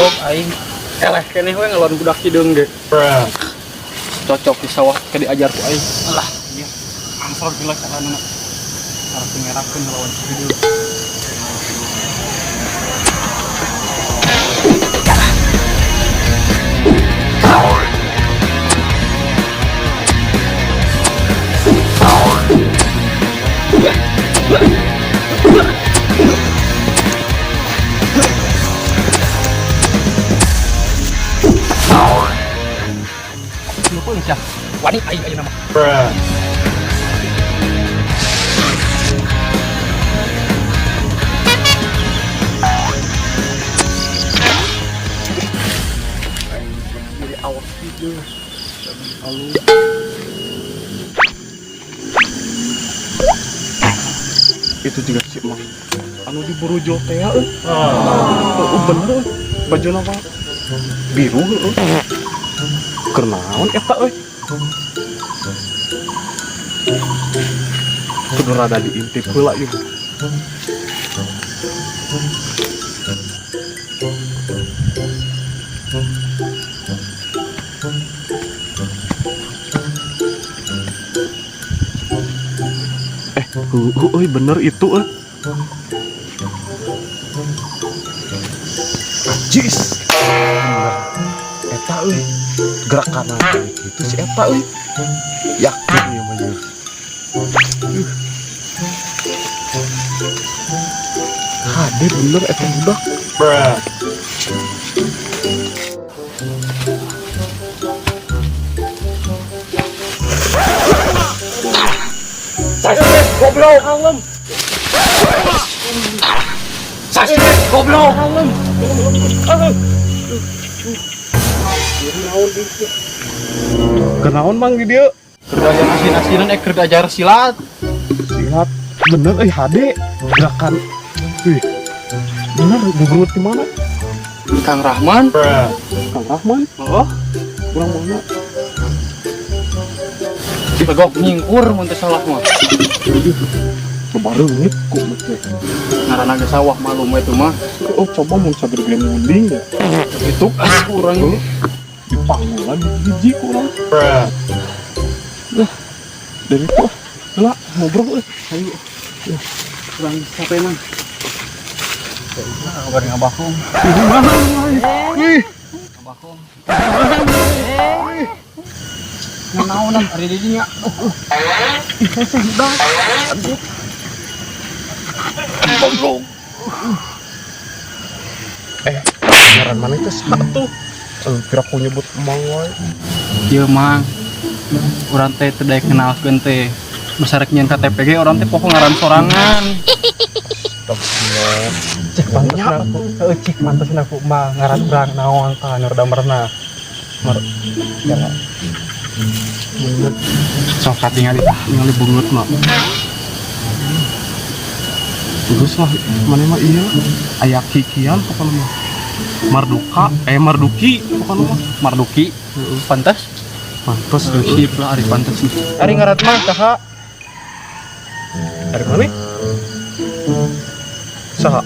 Goblok aing. Eleh keneh we ngelawan budak hideung ge. Cocok di sawah ke diajar ku aing. Alah, ieu. Angsal gila carana. Harus ngerakeun ngelawan si hideung. Lupa nih, wani aing ayeuna mah. Jadi awas gitu. Lalu itu juga si Mang anu di Burujo teh euy. Oh, bener euy. Bajuna mah biru heueuh. Keur naon eta euy? Kudu rada diintip heula ieu. Eh, heueuh euy bener itu euy. Anjis. Bener. Eta euy. Gerak kanan gitu si eta euy. Yakin ieu mah ieu. Hade bener eta budak. Goblok. Goblok. Kenaon Mang di dieu? Keur ajar asin-asinan keur ajar silat. Silat bener euy hade gerakan. Wih. Bener gugur di mana? Kang Rahman. Kang Rahman, Oh, kurang mana? Legok nyingkur mun teu salah mah. Loba reungit ku teh. Ngaranna ge sawah malum we itu mah. Oh, coba mun sagede munding ya. Itu ah urang Dipanggul lagi hiji ku urang. Lah, dari itu ah. Lah, ngobrol euy. Ayo. Kurang capek mah. Nah, kabar ngabakong. Ih, Ngabakong. Naonan ari di dinya. Ih, hese budak. Aduh. Goblok. Eh, ngaran mana itu satu? Eh, kira aku nyebut emang wae. Ieu Mang. Urang teh teu daek kenalkeun teh. Masarek nyeun KTP ge urang teh poho ngaran sorangan. Astagfirullah. Cik pantes aku, heeh cik pantes aku mah ngaran urang naon tah nu rada merenah. Mer ya Bener. Sok katingali ningali bungut mah. Terus lah, mana mah iya aya kikian pokoknya mah. Marduka, eh Marduki pokoknya mah. Marduki. Pantes. Pantes Sip lah ari pantes. Ari ngaran mah saha? Dari mana? Saha?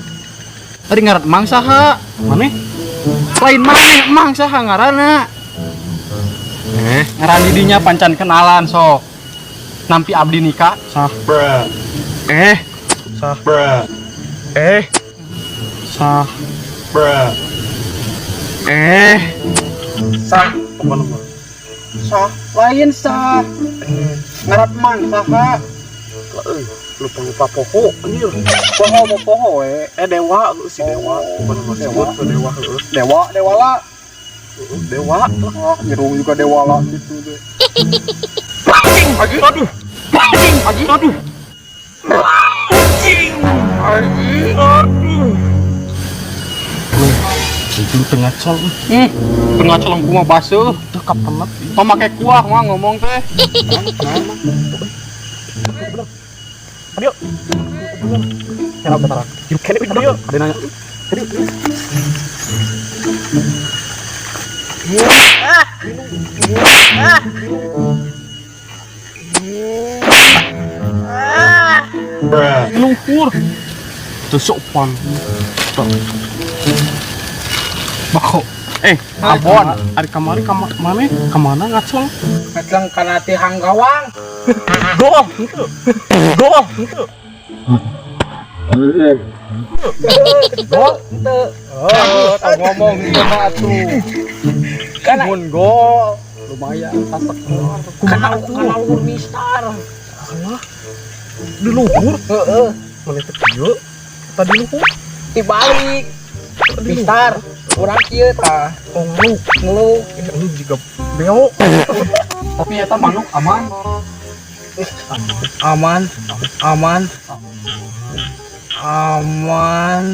Ari ngaran Mang saha? Mana? Lain maneh Mang saha ngaranna? Eh, Ngaran didinya pancan kenalan sok. Nampi abdi nikah. sah. Eh, sah. Eh, sah. Eh, sah. Pokoknya mah. Sah, lain sah. Ngaran Mang saha? Lah, lupa lupa poho anjir. Poho mau poho we. Eh dewa, si dewa. Pokoknya mah Dewa. sebut ke dewa heueuh. Dewa, dewala. Heueuh, dewa lah. Oh, nyerung juga dewala gitu deh. Aduh, aduh. Anjing, aduh. Anjing, aduh. Itu tengah col, Tengah colong kumaha basuh. tuh kapan Mau make kuah mah ngomong teh. Ayo. kenapa tara? Yuk, kene ayo. Ada nanya. Lumpur. Tuh sopan. Bako. Eh, Abon, ari kamari ka mana? Ka mana ngaceng? Ngaceng kana tihang gawang. Gol, henteu. Gol, henteu. Gol henteu. Oh, tau ngomong ieu mah atuh. Kana Mun gol lumayan tatek. Kana kana luhur mistar. Alah. Di luhur? Heeh. Mana teh kieu? Tadi luhur. Dibalik. Mistar. Urang kieu tah. Oh, ngeluk. Ngeluk. Eh, lu juga beo. Tapi eta manuk aman. Aman. Aman. Aman.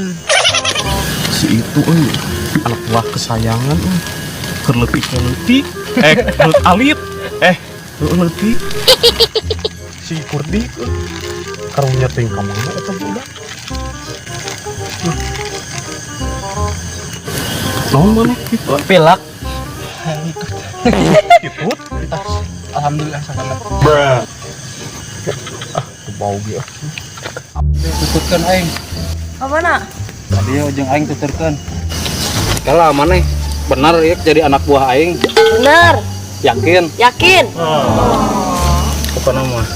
Si itu euy, anak buah kesayangan euy. Keur leutik leutik, eh leutik alit, eh leutik leutik. Si Kurdi euy. Karunya teh ka mana eta budak? Huh. Naon maneh kitu? Pilak. Hitut? Alhamdulillah sakana. Ah, tuh bau ge ah. Tuturkeun aing. Apa nak? Tadi jeung aing tuturkeun. Kala maneh benar ya jadi anak buah aing. Bener, Yakin? Yakin. Pokoknya mah.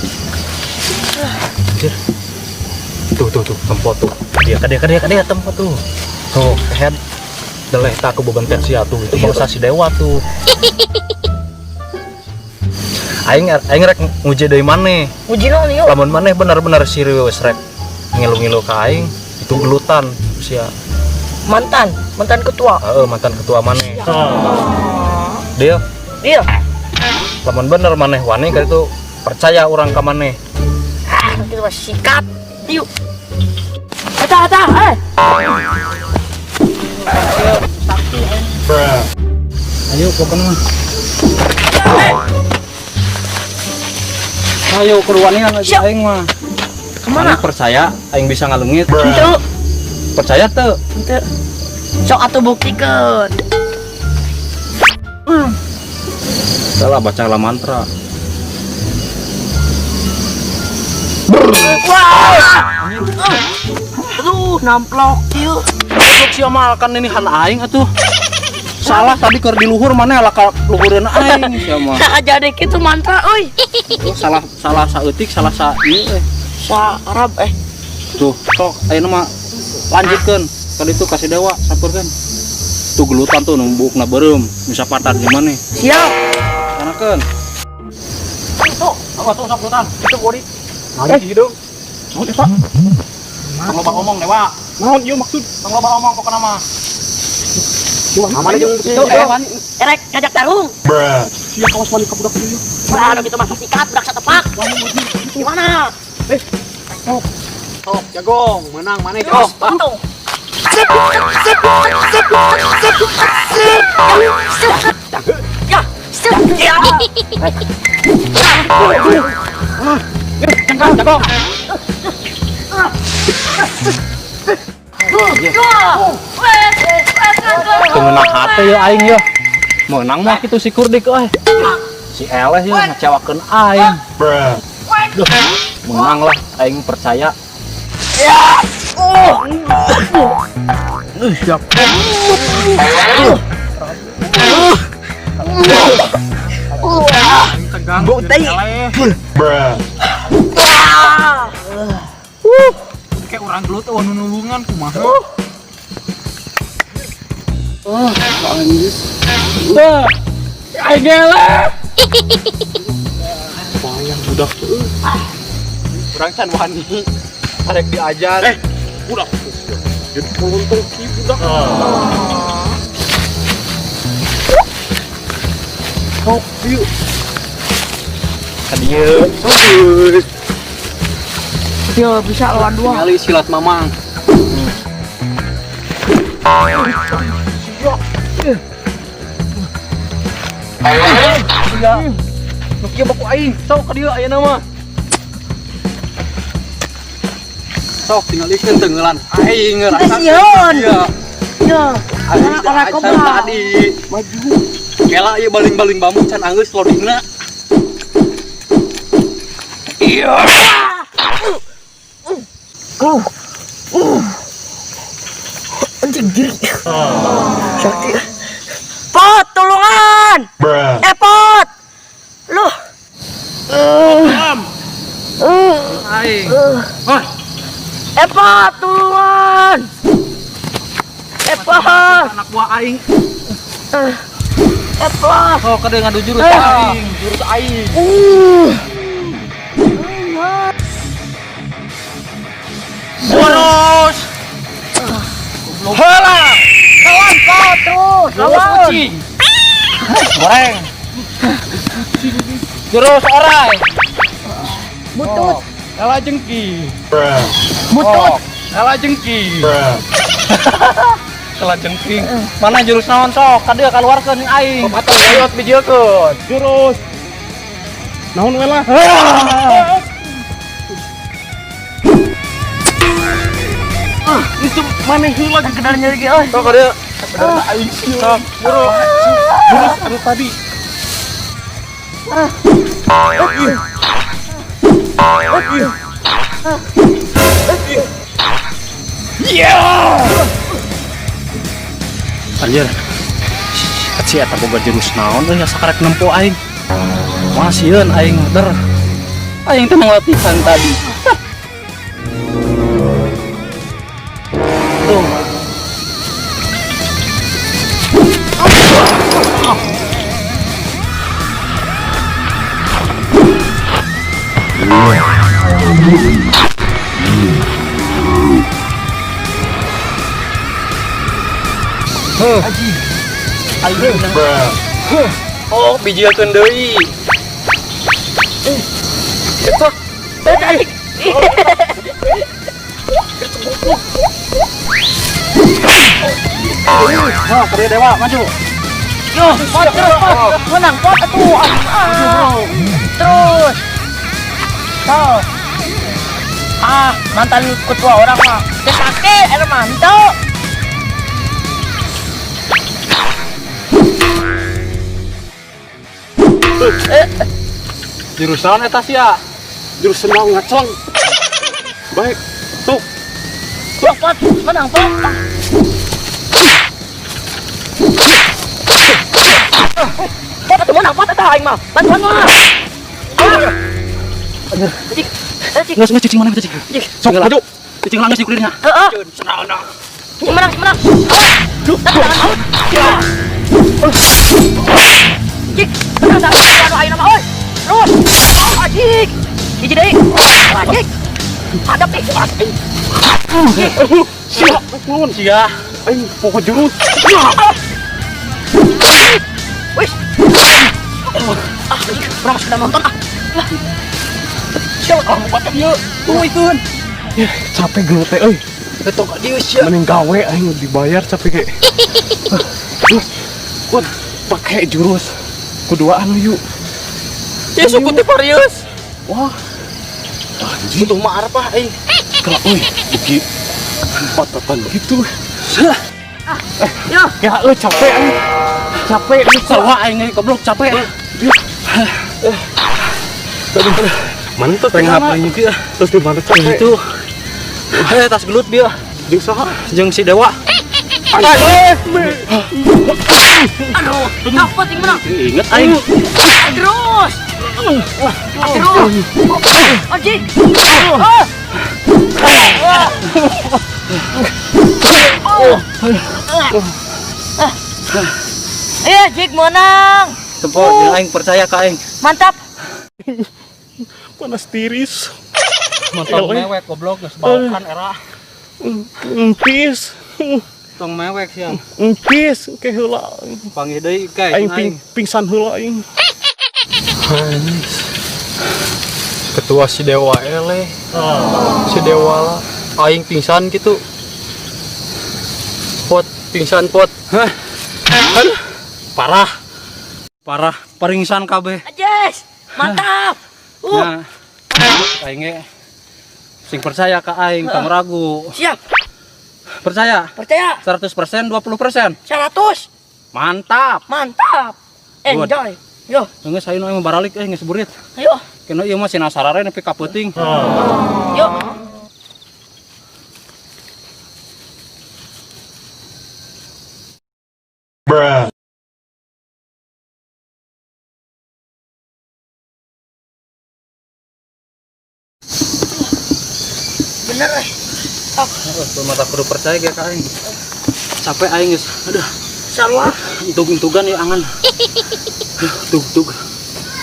Anjir. Tuh tuh tuh tempo tuh. Dia kade kade kade tempo tuh. Tuh, head. Deleh tak aku bebentek sia tuh. Itu bangsa si dewa tuh. Aing aing rek nguji deui maneh. Uji naon yuk? Lamun maneh bener-bener serius rek ngilu-ngilu ka aing, itu gelutan sia. Mantan, mantan ketua. Heeh, mantan ketua maneh. Deal. Iya. Lamun bener maneh wani ka itu percaya urang ka maneh. Ah, kita mah sikat. Yuk. Eta, eta, eh. Ayo pokoknya mah. Ayo keruanian aja Siap. Aing mah. Kemana? Maneh percaya aing bisa ngaleungit? Henteu, Percaya teu? Henteu. Sok atuh buktikeun. Salah baca lah mantra. Wah. Aduh, namplok ieu. Goblok sia mah kan ini han aing atuh. Salah tadi keur di luhur mana lah ka luhureun aing sia mah. Nah, jadi kitu mantra euy. Tuh, salah salah saeutik, salah sa ieu eh. Sa Arab eh. Tuh, sok ayeuna mah lanjutkeun. Ka ditu kasih dewa sampeurkeun. Tuh gelutan tuh numbukna beureum, bisa patat gimana? Siap. Kanakeun. Tuh, Awas tuh sok gelutan. Itu body. Naon ieu? Naon eta? Tong loba ngomong dewa. Naon ieu maksud? Tong loba ngomong pokona mah. Mana jeung Tuh, eh wani. Erek ngajak tarung. Sia kawas wani ka budak ieu. Wah, gitu mah sikat budak satepak. Gimana? Sok jagong, menang maneh Terus, jong. tuh. Sip, sip, sip, sip, sip, sip. Ya, sip, ya. Jagong, jagong. Teu ngeunah hate ya aing ya. Meunang mah kitu si Kurdik euy. Si eleh ya ngecewakeun aing. Duh, menang lah aing percaya. Siap. Tegang. Bukti. Kayak urang gelut eueuh nu nulungan kumaha. Oh, anjir. Wah, aing eleh. Bayang budak tuh. Urang can wani. Arek diajar. Eh, budak. Jadi pelontong ki budak. Sok, yuk. Ka dieu. Sok. Yo, bisa lawan dua. Tingali silat mamang. Iya. Nu kieu baku aing, sok ka dieu ayeuna mah. Sok tingalikeun tenggelan aing ngerasa. Sieun. Iya. Yo, Aing orang acan kobra. tadi. Maju. Kela ieu baling-baling bambu can anggeus loadingna. Iya. Anjing diri. Sakti. Pot, tulungan. Eh, Pot. Loh. Aing. Eh, Pot, tulungan. Eh, Pot. Anak buah aing. Eh, Pot. Oh, kade ngadu jurus aing, jurus aing. Boros. Heula. Lawan, Pot, terus. Jurus Lawan. kucing. Goreng. Jurus orai. Butut. Kala jengki. Butut. Kala jengki. Kala jengking. Mana jurus naon sok? Kade kaluarkeun jeung aing. Atuh gayot bijilkeun. Jurus. Naon we lah. Itu maneh heula. Kedar nyeri ge, euy. Sok kade. Sok, buru. Jurus anu tadi. Anjir. Si eta boga jurus naon euy asa karek nempo aing. Masieun aing der. Aing teh latihan tadi. Tuh. Oh, bijilkeun deui. Eh, tarik. Oh, kerja dewa, maju. Yo, Pot, terus, Pot. Menang, Pot, atuh. Ah, terus. Tuh. Ah, mantan ketua orang mah. Teu sakti, eta mah henteu. Jurus naon eta sia? Jurus senang ngaceng. Baik. Tuh. Yo, Pot, menang, Pot. Pot, atuh menang, Pot, eta aing mah. Bantuan mah. Ah. Cik, eh, cik. Geus geus cicing mana cicing? Cik. Sok maju. Cicing langis di kulirnya. Heeh. Menang, menang. Cik, menang, menang. Aduh, aing nama, euy. Terus. Oh, anjing. Hiji deui. Anjing. Hadap nih. Sia, naon? Sia. Aing pokok jurus. Wis. Ah, anjing. Urang masih nonton ah. Lah. Sia, kamu pakai ieu. Tuh ikeun. Ya, capek gelut teh euy. Betul ka dieu sia. Mending gawe aing dibayar capek ge. Kuat pakai jurus kuduaan yuk. Ya suku teh Parius. Wah. Anjing. Butuh mah arep ah aing. Kela euy, begi patatan gitu. Yo. Ya euy capek aing. Capek euy. Sawa aing euy goblok capek. Mantep Pengen apa aing kieu. Terus di mana capek? Itu. Eh tas gelut bieu. Jeung saha? Jeung si Dewa. Aduh, dapat yang menang. Ingat aing. Terus. Terus. Anjing. Ah. Oh. Eh, Jik menang. Tempo jeung aing percaya ka aing. Mantap. Panas tiris. Mantap mewek goblok geus baokan era. Empis. Tong mewek sia. Empis ke heula. Panggih deui kae Aing pingsan heula aing. Ketua si Dewa eleh. Si Dewa lah. Aing pingsan gitu. Pot, pingsan pot. Hah? Parah. Parah, paringsan kabeh. Yes. Mantap. Nah, aing ge sing percaya ka aing, tong ragu. Siap. Percaya? Percaya. 100% 20%. 100. Mantap. Mantap. Enjoy. Yo, Geus ayeuna mah baralik euy geus burit. ayo. Kena ieu mah sinasarare nepi ka peuting. Yuk. Bruh. Bener eh. Tuh mata kudu percaya ge ka aing. Capek aing geus. Aduh, Salah. entug-entugan ya angan. Tug tug.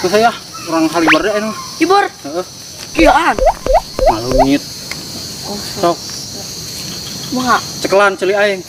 Masa ya orang halibar deh aing mah. Hibur. Heeh. Kiaan. Malu ngit. Oh, Sok Maha. cekelan ceuli aing.